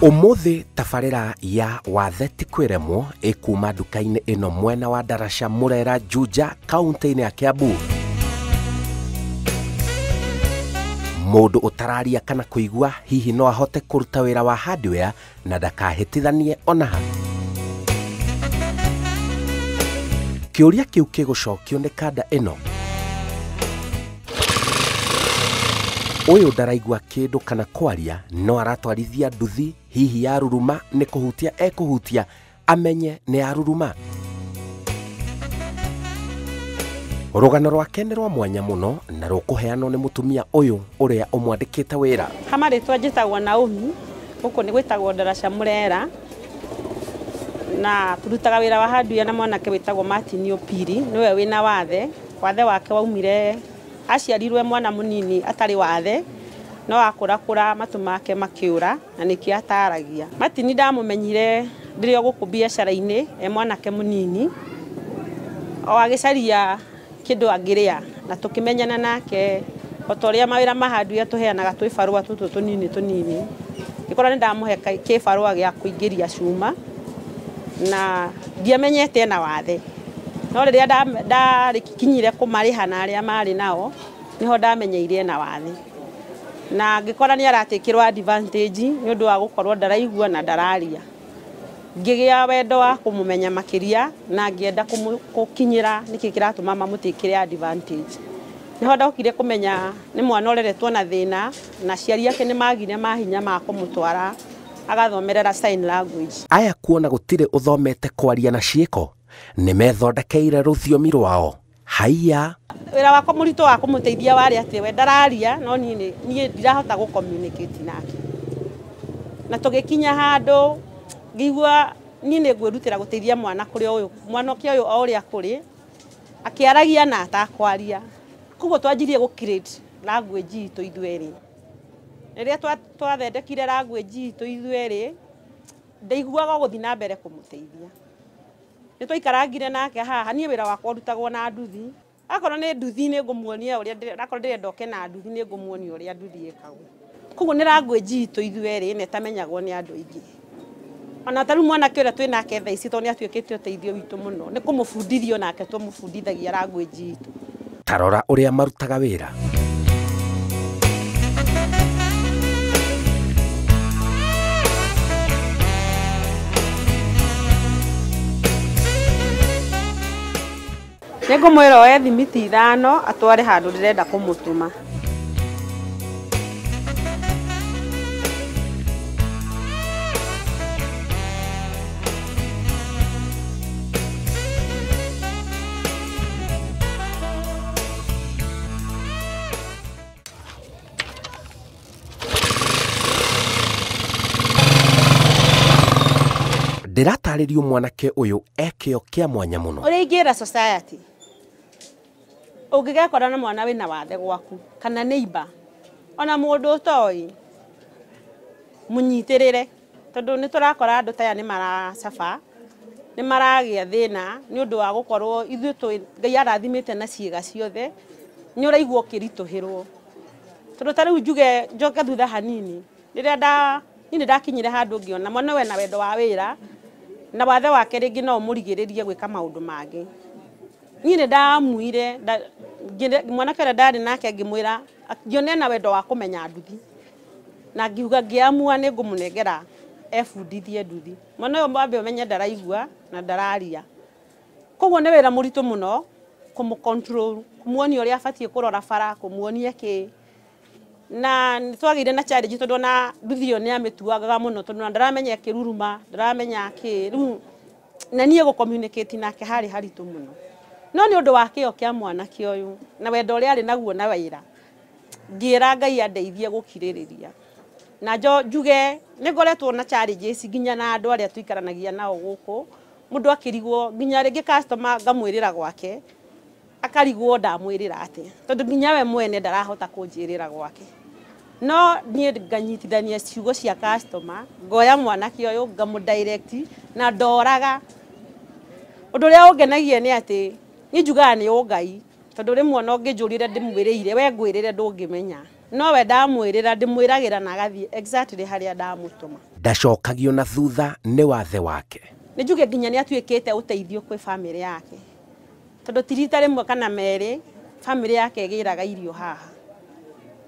Umuthi tabarĩra ya Wathe ti kwĩremwo ĩkuma nduka-inĩ ĩno mwena wa Ndaraca Murera Juja kaunti-inĩ ya Kiambu. Mũndũ ũtararia kana kũigua hihi no ahote kũruta wĩra wa hardware na ndakahĩtithanie ona ha. Kĩũria kĩu kĩgũcokio nĩ kanda ĩno. Ũyũ ndaraigua kĩndũ kana kwaria no aratwarithia nduthi hihi ya ruruma nĩ kũhutia ekũhutia amenye nĩ ya ruruma. Rũgano rwake nĩ rwa mwanya mũno na rũkũheanwo nĩ mũtumia ũyũ ũrĩa ũmwandĩkĩte wĩra. Ha marĩtwa njĩtagwo Naomi, gũkũ nĩ gwĩtagwo Ndaraca Murera, na tũrutaga wĩra wa hardware na mwanake wĩtagwo Martin Opiri, nĩwe wĩna wathe. Wathe wake waumire aciarirwe mwana mũnini atarĩ wathe, no akũrakũra matũ make makĩũra na nĩkĩo ataragia. Martin ndamũmenyire ndĩrĩ o gũkũ biacara-inĩ e mwanake mũnini, o agĩcaria kĩndũ angĩrĩa, na tũkĩmenyana nake o ta ũrĩa mawĩra ma hardware tũheanaga twĩbarũa tũtũ tũnini tũnini. Ngĩkorwo nĩ ndamũhe kĩbarũa gĩa kũingĩria cuma na ndiamenyete ena wathe, no rĩrĩa ndarĩkinyire kũmarĩha na arĩa marĩ nao nĩho ndamenyeire ena wathe, na ngĩkora nĩ aratĩkĩrwo advantage nĩ ũndũ wa gũkorwo ndaraigua na ndararia. Ngĩgĩa wendo wa kũmũmenya makĩria na ngĩenda gũkinyĩra nĩkĩ kĩratũma mamũtĩkĩre advantage. Nĩho ndokire kũmenya nĩ mwana ũreretwo na thĩna na aciari ake nĩ magire mahinya ma kũmũtwara agathomerera sign language. Aya kuona gũtirĩ ũthomete kwaria na ciĩko nĩ methondekeire rũthiomi rwao. Haiya. Wĩra wakwa mũritũ wa kũmũteithia warĩ atĩ we ndararia no niĩ ndirahota gũ communicate nake, na tũgĩkinya handũ ngĩigua niĩ nĩ ngwĩrutĩra gũteithia mwana kũrĩ ũyũ mwanake ũyũ o ũrĩa kũrĩ akĩaragia na atakwaria. Koguo twanjirie gũ create language itũ ithuerĩ. Rĩrĩa twathondekire language itũ ithuerĩ ndaiguaga gũthiĩ na mbere kũmũteithia. Nĩ twaikarangire nake haha, niĩ wĩra wakwa ũrutagwo na nduthi. Akorwo nĩ nduthi nĩ ngũmuonia ũrĩa, akorwo ndĩrenda oke na nduthi nĩ ngũmuonia ũrĩa nduthi ĩkagwo. Koguo nĩ language itũ ithuerĩ na ĩtamenyagwo nĩ andũ aingĩ. Ona ta rĩu mwanake ũrĩa twĩ nake thaa ici tondũ nĩ atuĩkĩte ũteithio witũ mũno, nĩ kũmũbundithia onake tũmũbundithagia language itũ. Ta rora ũrĩa marutaga wĩra. Nĩ ngũmwĩra oe thimiti 5 atware handũ ndĩrenda kũmũtũma. Ndĩratarĩrio mwanake ũyũ ekĩo kĩa mwanya mũno. Ũrĩa ingĩra society, ũngĩgekora na mwana wĩna wathe gwaku kana neighbor ona mũndũ ũtoĩ mũnyitĩrĩre, tondũ nĩ tũrakora andũ ta aya nĩ maracaba, nĩ maragĩa thĩna nĩ ũndũ wa gũkorwo ithuĩ Ngai arathimĩte na ciĩga ciothe, nĩ ũraigua ũkĩritũhĩrwo. Tondũ ta rĩu njuge njoke thutha hanini, rĩrĩa niĩ ndakinyire handũ ngĩona mwana wena wendo wa wĩra na wathe wake rĩngĩ no ũmũrigĩrĩrie gwĩka maũndũ mangĩ. Niĩ nĩ ndamuire mwanake ũrĩa ndarĩ nake ngĩmwĩra ngĩona ena wendo wa kũmenya nduthi, na ngiuga ngĩamua nĩ ngũmũnengera ebundithie nduthi. Mwana ũyũ wambe ũmenye ndaraigua na ndararia, koguo nĩ wĩra mũritũ mũno kũmũ control, kũmuonia ũrĩa abatiĩ kũrora bara, kũmuonia kĩ. Na nĩ twagĩire na challenge tondũ ona nduthi ĩyo nĩ amĩtuangaga mũno, tondũ ona ndaramenya kĩruruma, ndaramenya kĩ. Rĩu na niĩ gũ communicate nake harĩ haritũ mũno, no nĩ ũndũ wa kĩo kĩa mwanake ũyũ na wendo ũrĩa arĩ naguo na wĩra, ngĩra Ngai andeithie gũkirĩrĩria. Na njuge nĩ ngoretwo na challenges nginya na andũ arĩa tũikaranagia nao gũkũ, mũndũ akĩrigwo nginya rĩngĩ customer ngamwĩrĩra gwake akarigwo ndamwĩrĩra atĩa, tondũ nginya we mwene ndarahota kũnjĩrĩra gwake. No niĩ nganyitithania ciugo cia customer, ngoya mwanake ũyũ ngamũ direct na ndoraga. Ũndũ ũrĩa ũngenagia nĩ atĩ niĩ njugaga nĩ ũngai, tondũ rĩmwe ona ũngĩnjũrire ndĩmwĩrĩire we ngwĩrĩre ndũngĩmenya. Nowe ndamwĩrĩra ndĩmwĩragĩra na agathiĩ exactly harĩa ndamũtũma. Ndacokagio na thutha nĩ wathe wake. Nĩ njuge nginya nĩ atuĩkĩte ũteithio kwĩ bamĩrĩ yake, tondũ ti rita rĩmwe kana merĩ bamĩrĩ yake ĩgĩraga irio haha.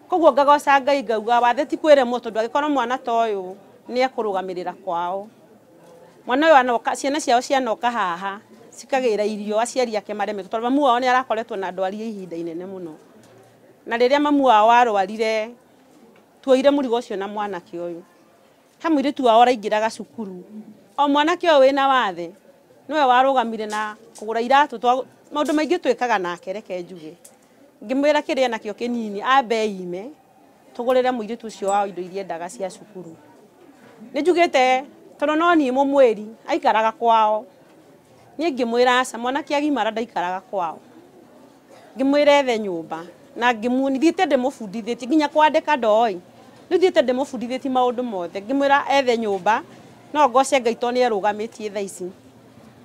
Koguo ngagoca Ngai ngauga wathe ti kwĩremwo, tondũ angĩkorwo mwana ta ũyũ nĩ ekũrũgamĩrĩra kwao, mwana ũyũ anoka, ciana ciao cianoka haha cikagĩra irio aciari ake maremetwo, tondũ mamu wao nĩ arakoretwo na ndwari ya ihinda inene mũno. Na rĩrĩa mamu wao arwarire tuoire mũrigo ũcio na mwanake ũyũ. He mũirĩtu wao araingĩraga cukuru, o mwanake ũyũ wĩna wathe nĩwe warũgamire na kũgũra iratũ, maũndũ maingĩ twĩkaga nake. Reke njuge ngĩmwĩra kĩrĩa nakĩo kĩnini ambe ime tũgũrĩre mũirĩtu ũcio wao indo iria endaga cia cukuru. Nĩ njugĩte tondũ no niĩ mũmwĩri aikaraga kwao, niĩ ngĩmwĩra aca, mwanake agimara ndaikaraga kwao, ngĩmwĩra ethe nyũmba na ngĩmũnithiĩte ndĩmũbundithĩtie nginya kwandĩka ndoĩ, rĩu thiĩte ndĩmũbundithĩtie maũndũ mothe, ngĩmwĩra ethe nyũmba. No ngoce Ngai tondũ nĩ arũgamĩtie thaa ici,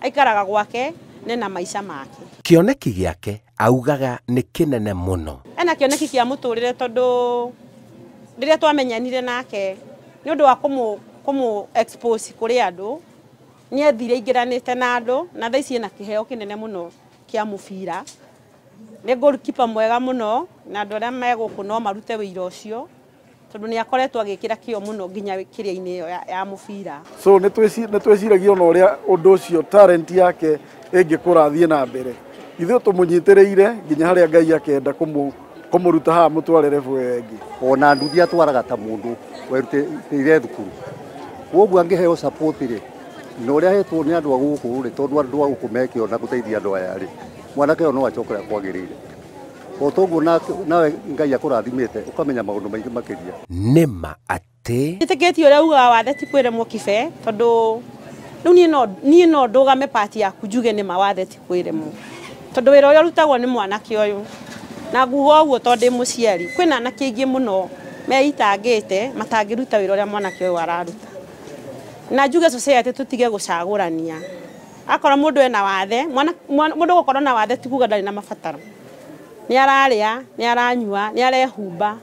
aikaraga gwake nena maica make. Kĩoneki gĩake augaga nĩ kĩnene mũno. Ena kĩoneki kĩa mũtũrĩre, tondũ rĩrĩa twamenyanire nake nĩ ũndũ wa kũmũ expose kũrĩ andũ, nĩ athire aingĩranĩte na andũ, na thaa ici ena kĩheo kĩnene mũno kĩa mũbira. Nĩ goalkeeper mwega mũno, na andũ arĩa me gũkũ no marute wĩira ũcio, tondũ nĩ akoretwo agĩkĩra kĩo mũno nginya kĩrĩa-inĩ ĩyo ya mũbira. So nĩ twĩciragia ona ũrĩa ũndũ ũcio talent yake ĩngĩkũra athiĩ na mbere. Ithuĩ tũmũnyitĩrĩire nginya harĩa Ngai akenda kũmũruta haha mũtware level ĩyo ĩngĩ. Ona nduthi atwaraga ta mũndũ werutĩire thukuru, koguo angĩheo support rĩ, na ũrĩa ahetwo nĩ andũ a gũkũ rĩ, tondũ andũ a gũkũ mekĩo na gũteithia andũ aya rĩ, mwanake ũyũ no acoke ũrĩa kwagĩrĩire. O toguo nawe Ngai akũrathimĩte ũkamenya maũndũ maingĩ makĩria. Nĩma atĩ njĩtĩkĩtie ũrĩa ugaga wathe ti kwĩremwo Kibe, tondũ rĩu niĩ no ndũgame part yaku njuge nĩma wathe ti kwĩremwo, tondũ wĩra ũrĩa ũrutagwo nĩ mwanake ũyũ, na nguga ũguo tondũ ndĩ mũciari, kwĩna anake aingĩ mũno meitangĩte matangĩruta wĩra ũrĩa mwanake ũyũ araruta. Na njuge society tũtige gũcagũrania, akorwo mũndũ ena wathe, mũndũ gũkorwo na wathe ti kuga ndarĩ na mabataro, nĩ ararĩa, nĩ aranyua, nĩ arehumba,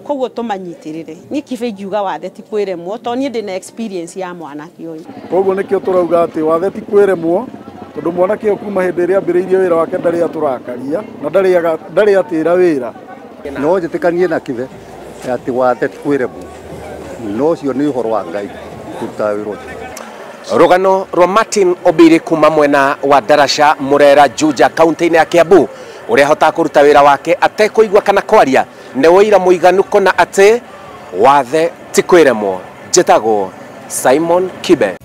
koguo tũmanyitĩrĩre. Niĩ Kibe ingiuga wathe ti kwĩremwo, tondũ niĩ ndĩna experience ya mwanake ũyũ. Koguo nĩkĩo tũrauga atĩ wathe ti kwĩremwo, tondũ mwanake ũyũ kuma hĩndĩ ĩrĩa ambĩrĩirie wĩra wake ndarĩ atũrakaria na ndarĩ atĩra wĩra. No njĩtĩkanie na Kibe atĩ wathe ti kwĩremwo, no ũcio nĩ ũhoro wa Ngai kũruta wĩra ũcio. Rũgano rwa Martin Obiri kuma mwena wa Darasha Murera Juja kaunti-inĩ ya Kiambu, ũrĩa ahotaga kũruta wĩra wake atekũigua kana kwaria, nĩ ũira mũiganu kũna atĩ wathe ti kwĩremwo. Njĩtagwo Simon Kibe.